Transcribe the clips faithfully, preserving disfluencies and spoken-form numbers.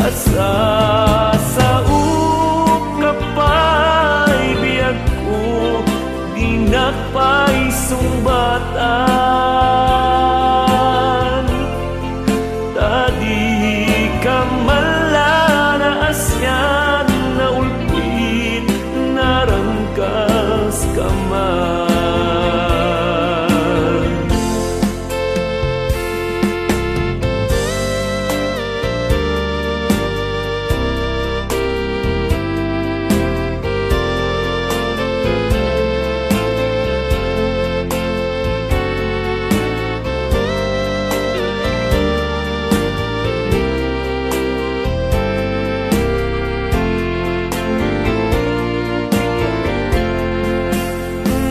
Sasaok ka pay, biagko, dinak pay sungbatan. Ta dika man la naasian, naulpit, naranggas ka man.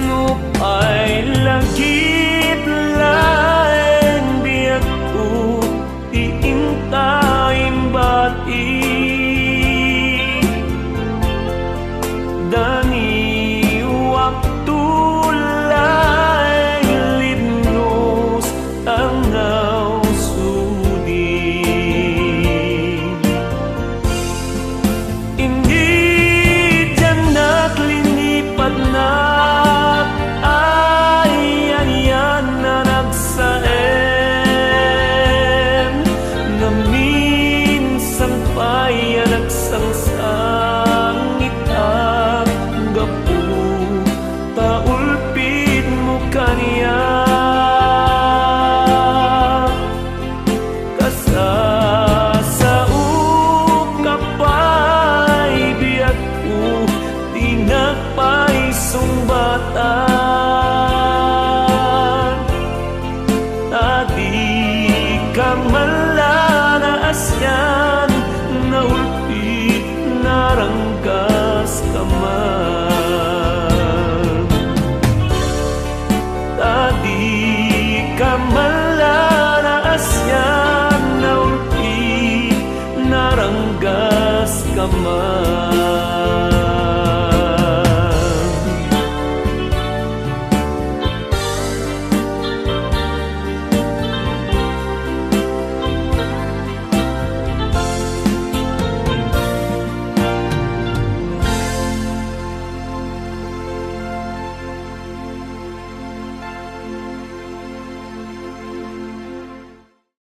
Nupay lagip laeng, biagko, ti inta imbati. Daniwak tulay lidnos a ngaw sudi. Inidiannak, linipadnak, ay anian a nagsaem. Naminsan pay a nagsangsangitak gapu ta ulpitmo kaniak. Kasasaok ka pay, biagko, dinak pay sungbatan. Ta dika man la naasian, naulpit, naranggas ka man. Ta dika man la naasian, naulpit, naranggas ka man.